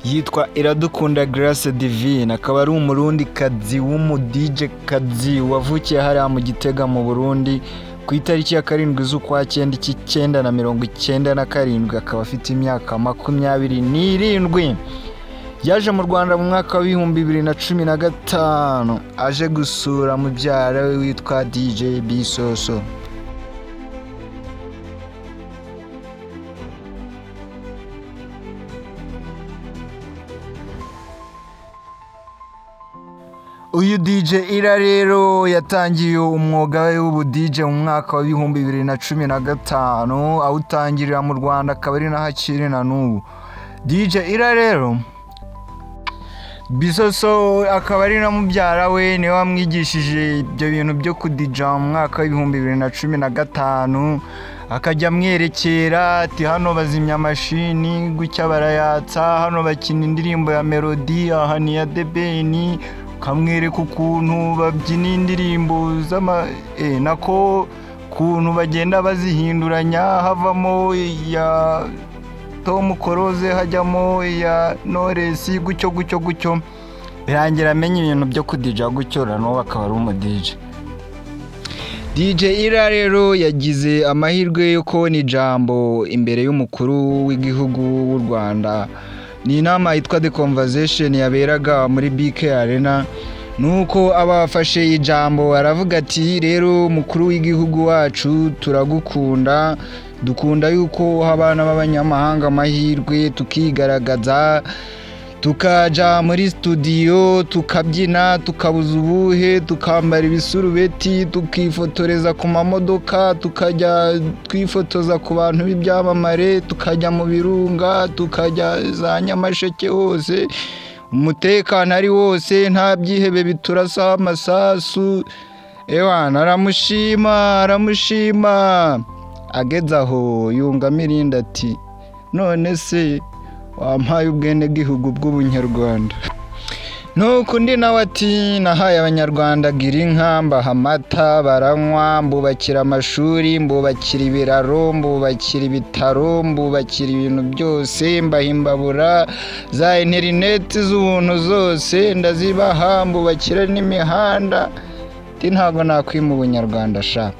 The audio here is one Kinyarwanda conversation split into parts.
Yitwa Iradukunda Grace Divine, akaba ari umurundi kazi w'umu DJ kazi wavukiye hariya mu Gitega mu Burundi ku itariki ya 7 z'ukwa 9 1997, akaba afite imyaka 27. Yaje mu Rwanda mu mwaka wa 2015 aje gusura mubyara we witwa DJ Bisoso. Uyu DJ Ira rero yatangiye umwuga we w'ubu DJ mu mwaka wa 2015, awutangirira mu Rwanda, akaba ari naho akiri na n'ubu. DJ Ira rero Bisoso akaba ari na mubyara we, niwe wamwigishije ibyo bintu byo kudija mu mwaka wa 2015, akajya amwerekera ati hano bazimya mashini gutya barayatsa, hano bakina indirimbo ya Melody, aha ni iya The Ben, kamwereka ukuntu babyina indirimbo z'ama nako kuntu bagenda bazihinduranya, havamo iya Tom Close hajyamo iya Knowless, gutyo gutyo gutyo, birangira amenya ibintu byo kudija gutyo, n'ubu akaba ari umu DJ. DJ Ira rero yagize amahirwe yo kubona ijambo imbere y'umukuru w'igihugu w'u Rwanda. Ni inama yitwa The Conversation yaberaga muri BK Arena. Nuko abafashe ijambo aravuga ati rero mukuru w'igihugu wacu turagukunda, dukunda yuko abana b'abanyamahanga amahirwe tukigaragaza, tukaja muri studio tukabyina, tukabuza ubuhe, tukambara ibisurubeti, tukifotoreza ku mamodoka, tukajya twifotoza ku bantu b'ibyamamare, tukajya mu birunga, tukajya za Nyamasheke hose, umutekano ari wose, nta byihebe biturasaho amasasu. Ewana aramushima aramushima, ageze aho yungamo irindi ati none se wampaye ubwenegihugu bw'ubunyarwanda. Nuko undi nawe ati nahaye abanyarwanda girinka, mbaha amata baranywa, mbubakira amashuri, mbubakira ibiraro, mbubakira ibitaro, mbubakira ibintu byose, mbaha imbabura za interineti z'ubuntu zose ndazibaha, mbubakira n'imihanda. Ati ntabwo nakwima ubunyarwanda sha,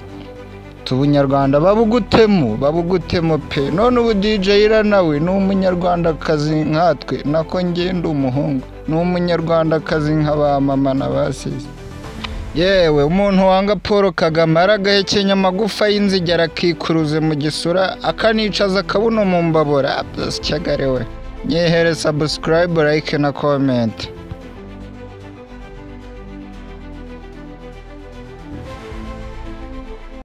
ubunyarwanda babugutemo babugutemo pe. None ubu DJ Ira nawe ni umunyarwandakazi nkatwe, nako ngenda umuhungu ni umunyarwandakazi nka ba mama na ba sisi. Yewe umuntu wanga Paul Kagame aragahekenya amagufa y'inzigera akikuruze mu gisura, akanicaza akabuno mu mbabura. Cyagare we, nyehere subscribe, like na comment.